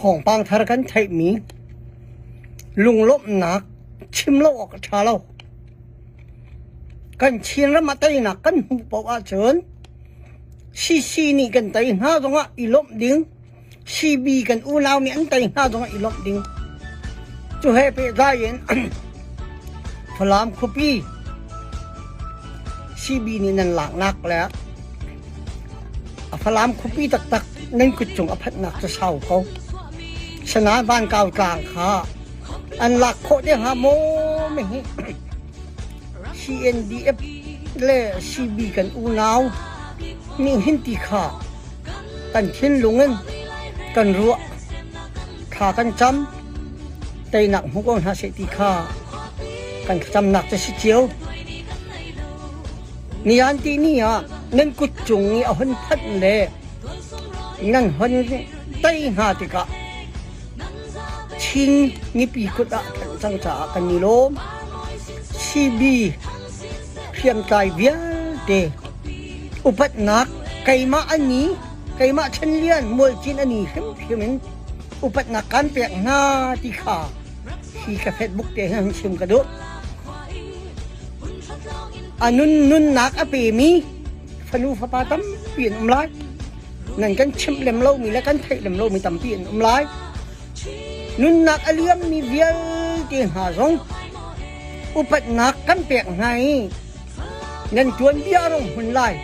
Thawngpang thar kan theihmi lunglawmhnak chim lo awk a ṭha lo. Kan Chinram ah teinak kan hmuh paoh ahcun CC nih kan tei hna zongah i lawmh ding, CB kan unau nih an tei hna zongah i lawmh ding. Cu he pehtlai in Falam khuapi CB nih nan laknak le a Falam khuapi taktak nan kut cung a phanhnak cu sau ko. Sanain Vankau tlang kha an lak khawh te hnga maw mi hi CNDF le CB kan unau nih hin ti kha kan thinlung in kan ruah thla kan cam teinak hmu ko hna seh ti kha kan thlacamnak cu si cio. Nian ti ni ah nan kut cung i a hun phanh le nan hun tei hna tikah Chin mipi kut ah phanh cang caah kan i lawm. CB hriamtlai vialte upatnak keimah an ni keimah Chan Lian Mualcin an i hrimhrim in upatnak kan pek hna ti kha hi ka Facebook te hin chim ka duh. A nun nunnak a pemi fanu fapa tampi an um lai. Nan kan chimh lem lomi le kan theih lem lomi tampi an um lai. Nunnak a liammi vialte hna zong upatnak kan pek hna i nan tuanbia a rung hmun lai.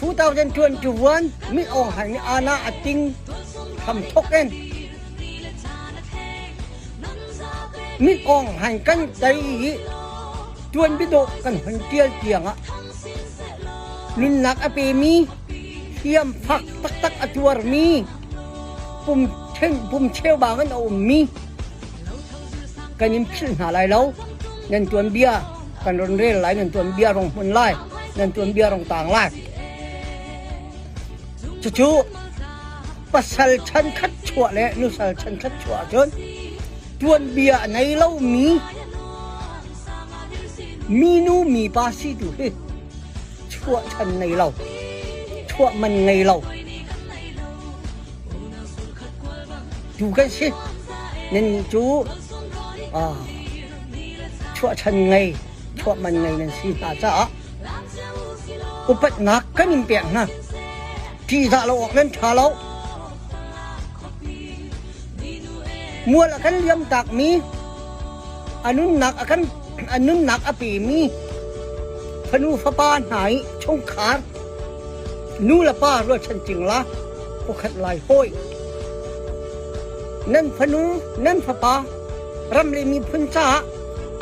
2021 Min Aung Hlaing nih Ana a ting hram thok in Min Aung Hlaing kan tei i tuanbiadawh kan hun tial tiang ah nunnak a pemi hliam fak taktak a tuarmi pum then pum cheubang in a ummi kan in philh hna lai lo nan tuanbia kan ron rel lai nan tuanbia rong hmun lai nan tuanbia rong tang lai cucu pasal chan khat chuah le nusal chan khat chuah ahcun tuanbia a nei lomi minu mipa si tu hi chuah chan ngei lo chuah man ngei lo tu kan si nan nih cu chuah chan ngei chuah man ngei nan si hna caah upatnak kan in pek hna ṭihzah lo awk nan ṭha lo mual a kan liam takmi a nunnak a kan a nunnak a pemi fanu fapa hna i chungkhar nu le pa rualchan cingla pakhat lai hawi nan fanu nan fapa ram le miphun caah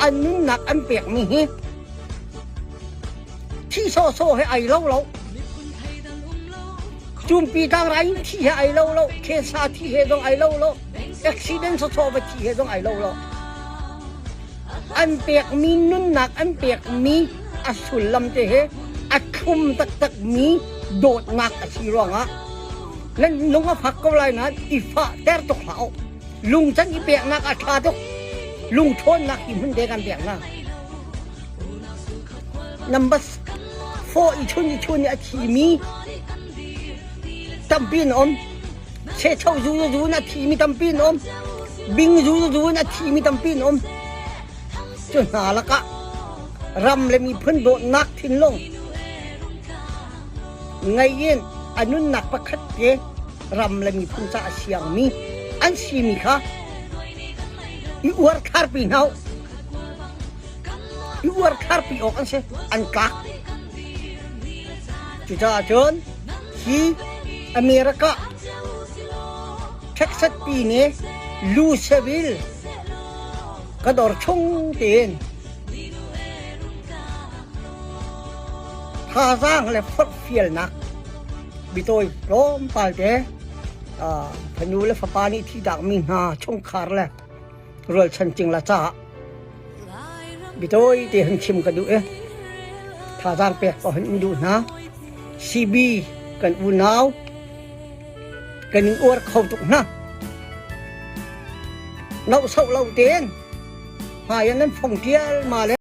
an nunnak an pekmi hi thi sawhsawh he ai lo lo Cumpi tlangrai in thi he ai lo lo, cancer thi he zong ai lo lo, accident sawsawh va thi he zong ai lo lo. An pekmi nunnak an pekmi a sullam te he a thlum taktakmi dawtnak a si ruangah nan lung a fak ko lai nain i fah ter tuk hlah u. Lungcan i peknak a ṭha tuk. Lungṭhawnnak hi hmun te kan pek hna. Number 4 i chun i chun i a thimi tampi an um. Secho zu zu in a thimi tampi an um. Bing zu zu in a thimi tampi an um. Cu hna lakah ram le miphun dawtnak thinlung ngei in a nunnak pakhat te ram le miphun ca a siangmi an simi kha i uar tharpi hna u. I uarthlarpi awk an si. An tlak. Cucaah cun hi America Texas pi nih Louisville ka dawr chung tein thazaang le forhfialnak bitawi tlawmpal te fanu le fapa nih thihtakmi hna chungkhar le rualchan cingla caah Biatawi te hun chim ka duh i thazaang pek ka hun in duh hna. CB kan unau kan in uar kho tuk hna. Nohsoh lo tein hmai ah nan fong tial ma le.